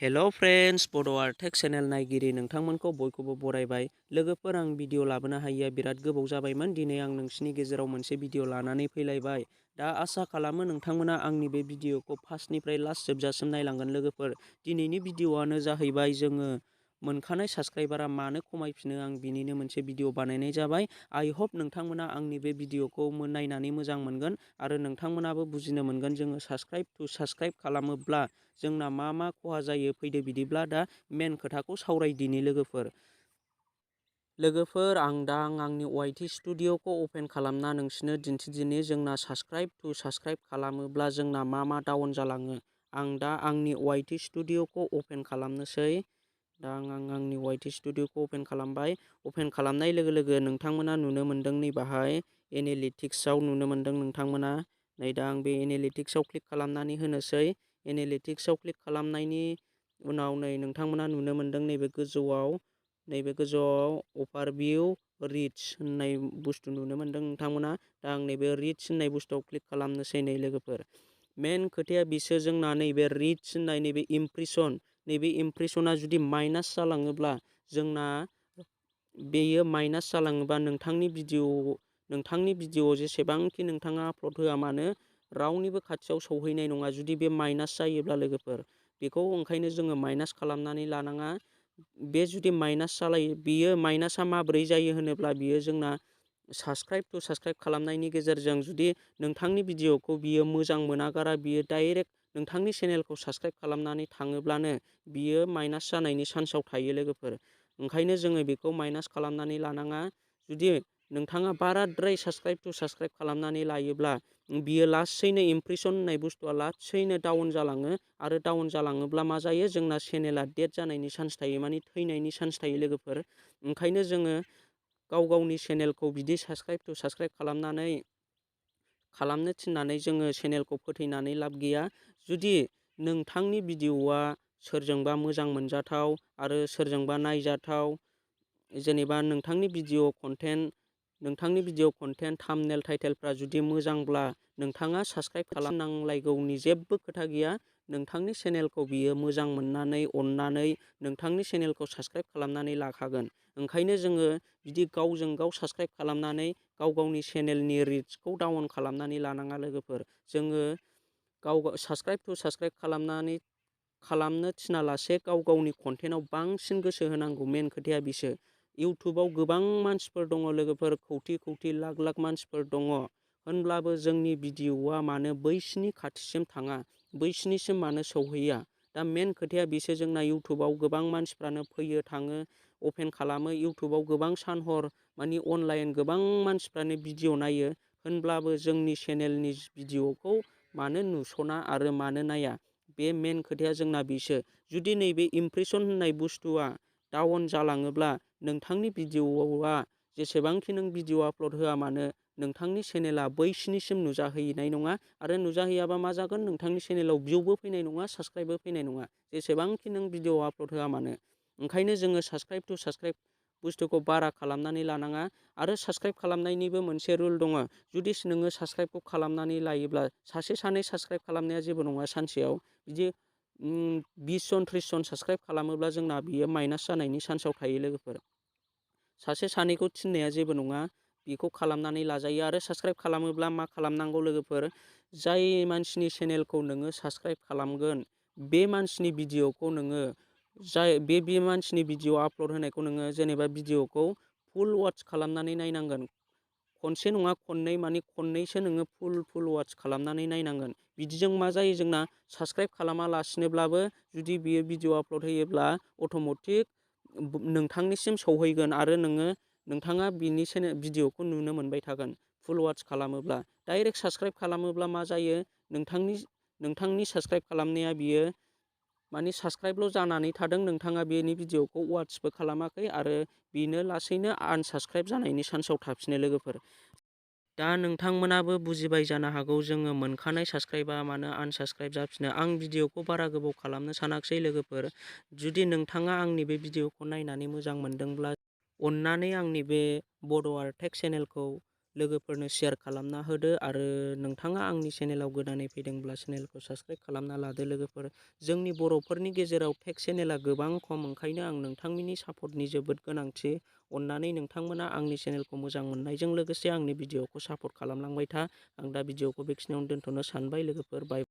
हेल' friends, बड' Artech channel नायगिरि नोंथांमोनखौ बयखौबो बरायबाय। लोगोफोर, आं भिडिअ लाबोनो हायिया बिराद गोबाव जाबायमोन। दिनै आं नोंसिनि गेजेराव मोनसे भिडिअ लानानै फैलायबाय। दा आसा खालामो नोंथांमोना आंनि बे भिडिअखौ फार्स्टनिफ्राय लास्ट जोबजासिम नायलांगोन लोगोफोर। दिनैनि भिडिअआनो जाहैबाय जोङो मोनखानाय साबस्क्राइबारा मानो खमायफिनो, आं बिनिनो मोनसे भिडिअ बानायनाय जाबाय। आइ होप नोंथांमोना आंनि बे भिडिअखौ नायनानै मोजां मोनगोन आरो नोंथांमोनाबो बुजिनो मोनगोन जोङो साबस्क्राइब खालामोब्ला जोंना मा मा खहा जायो। फैदो बिदिब्ला दा मेन खोथाखौ सावरायदिनि लोगोफोर, आं आंनि वाइटि स्टुडिअ'खौ अपेन खालामना नोंसिनो दिन्थिदिनि जोंना साबस्क्राइब खालामोब्ला जोंना मा मा डाउन जालाङो। आं दा आंनि वाइटि स्टुडिअ'खौ अपेन खालामनोसै। दा आं आंनि वाइटि स्टुडिअ'खौ अपेन खालामबाय। अपेन खालामनाय लोगो लोगो नोंथांमोना नुनो मोनदों नैबाहाय एनालिटिक्सआव नुनो मोनदों नोंथांमोना। नै दा आं बे एनालिटिक्सआव क्लिक खालामनानै होनोसै। एनालिटिक्सआव क्लिक खालामनायनि उनाव नै नोंथांमोना नुनो मोनदों नैबे गोजौआव अभारभिउ रिच होननाय बुस्थु नुनो मोनदों नोंथांमोना। दा आं नैबे रिच होननाय बुस्थुआव क्लिक खालामनोसै। नै लोगोफोर, मेन खोथाया बिसो जोंना नैबे रिच होननाय नैबे इमप्रेसना जुदि माइनास जालाङोब्ला जोंना बेयो माइनास जालाङोबा नोंथांनि भिडिअ जेसेबांखि नोंथाङा आपल'ड होआ मानो रावनिबो खाथियाव सौहैनाय नङा जुदि बे माइनास जायोब्ला लोगोफोर। बेखौ ओंखायनो जोङो माइनास खालामनानै लानाङा। बे जुदि माइनास जालायो, बियो माइनासा माबोरै जायो होनोब्ला बियो जोंना साबस्क्राइब खालामनायनि गेजेरजों जुदि नोंथांनि भिडिअखौ बियो मोजां मोनागारा, बियो डाइरेक्ट नोंथांनि चेनेलखौ साबस्क्राइब खालामनानै थाङोब्लानो बियो माइनास जानायनि चान्सआव थायो लोगोफोर। ओंखायनो जोङो बेखौ माइनास खालामनानै लानाङा। जुदि नोंथाङा बाराद्राय साबस्क्राइब खालामनानै लायोब्ला बियो लासैनो इमप्रेसन होननाय बुस्थुआ लासैनो डाउन जालाङो आरो डाउन जालाङोब्ला मा जायो, जोंना चेनेला डेड जानायनि चान्स थायो, माने थैनायनि चान्स थायो लोगोफोर। ओंखायनो जोङो गावनि चेनेलखौ बिदि साबस्क्राइब खालामनो थिननानै जोङो चेनेलखौ फोथैनानै लाब गैया। जुदि नोंथांनि भिडिअआ सोरजोंबा मोजां मोनजाथाव आरो सोरजोंबा नायजाथाव, जेनेबा नोंथांनि भिडिअ कन्टेन्ट थाम्बनेल टाइटेलफ्रा जुदि मोजांब्ला नोंथाङा साबस्क्राइब खालामनांलायगौनि जेबो खोथा गैया। नोंथांनि चेनेलखौ बियो मोजां मोननानै अननानै नोंथांनि चेनेलखौ साबस्क्राइब खालामनानै लाखागोन। ओंखायनो जोङो बिदि गावजों गाव साबस्क्राइब खालामनानै गावनि चेनेलनि रिचखौ डाउन खालामनानै लानाङा लोगोफोर। जोङो साबस्क्राइब खालामनो थिनालासे गावनि कन्टेन्टआव बांसिन गोसो होनांगौ। मेन खोथाया बिसो। इउटुबाव गोबां मानसिफोर दङ लोगोफोर, खौथि लाख मानसिफोर दङ। होनब्लाबो जोंनि भिडिअआ मानो बैसिनि खाथिसिम थाङा, बैसिनिसिम मानो सौहैया? दा मेन खोथाया बिसो। जोंना इउटुबाव गोबां मानसिफ्रानो फैयो थाङो, अपेन खालामो। इउटुबाव गोबां सान हर मानि अनलाइन गोबां मानसिफ्रानो भिडिअ नायो। होनब्लाबो जोंनि चेनेलनि भिडिअखौ मानो नुस'ना आरो मानो नाया? बे मेन खोथाया जोंना बिसो। जुदि नैबे इमप्रेसन होननाय बुस्थुआ डाउन जालाङोब्ला नोंथांनि भिडिअआ जेसेबांखि नों भिडिअ आपल'ड होआ मानो नोंथांनि चेनेला बैसिनिसिम नुजाहैनाय नङा। आरो नुजाहैयाबा मा जागोन, नोंथांनि चेनेलाव भिउबो फैनाय नङा, साबस्क्राइबबो फैनाय नङा, जेसेबांखि नों भिडिअ आपल'ड होआ मानो। ओंखायनो जोङो साबस्क्राइब बुस्थुखौ बारा खालामनानै लानाङा। आरो साबस्क्राइब खालामनायनिबो मोनसे रुल दङ। जुदि नोङो साबस्क्राइबखौ खालामनानै लायोब्ला सासे सानै साबस्क्राइब खालामनाया जेबो नङा। सानसेयाव बिदि 20 जन 30 जन साबस्क्राइब खालामोब्ला जोंना बियो माइनास जानायनि चान्सआव थायो लोगोफोर। सासे सानैखौ थिननाया जेबो नङा, बेखौ खालामनानै लाजायो। आरो साबस्क्राइब खालामोब्ला मा खालामनांगौ लोगोफोर, जाय मानसिनि चेनेलखौ नोङो साबस्क्राइब खालामगोन बे मानसिनि भिडिअखौ नोङो बे मानसिनि भिडिअ आपल'ड होनायखौ नोङो जेनेबा भिडिअखौ फुल वाच खालामनानै नायनांगोन। खनसे नङा खननै, माने खननैसो नोङो फुल वाच खालामनानै नायनांगोन। बिदिजों मा जायो, जोंना साबस्क्राइब खालामालासिनोब्लाबो जुदि बियो भिडिअ आपल'ड होयोब्ला अट'मेटिक नोंथांनिसिम सौहैगोन आरो नोंथाङा बिनि भिडिअखौ नुनो मोनबाय थागोन। फुल वाच खालामोब्ला, डाइरेक्ट साबस्क्राइब खालामोब्ला मा जायो, नोंथांनि साबस्क्राइब खालामनाया बियो माने साबस्क्राइबल' जानानै थादों, नोंथाङा बेनि भिडिअखौ वाचबो खालामाखै आरो बेनो लासैनो आनसाबस्क्राइब जानायनि चान्सआव थाफिनो लोगोफोर। दा नोंथांमोनाबो बुजिबाय जानो हागौ जोङो मोनखानाय साबस्क्राइबा मानो आनसाबस्क्राइब जाफिनो। आं भिडिअखौ बारा गोबाव खालामनो सानाखिसै लोगोफोर। जुदि नोंथाङा आंनि बे भिडिअखौ नायनानै मोजां मोनदोंब्ला अननानै आंनि बे बड' आर्टेक चेनेलखौ लोगोफोरनो शेयार खालामना होदो आरो नोंथाङा आंनि चेनेलाव गोदानै फैदोंब्ला चेनेलखौ साबस्क्राइब खालामना लादो लोगोफोर। जोंनि बर'फोरनि गेजेराव टेक चेनेला गोबां खम, ओंखायनो आं नोंथांमोननि सापर्टनि जोबोद गोनांथि। अननानै नोंथांमोना आंनि चेनेलखौ मोजां मोननायजों लोगोसे आंनि भिडिअखौ सापर्ट खालामलांबाय था। आं दा भिडिअखौ बेखिनियावनो दोनथ'नो सानबाय लोगोफोर। बाय।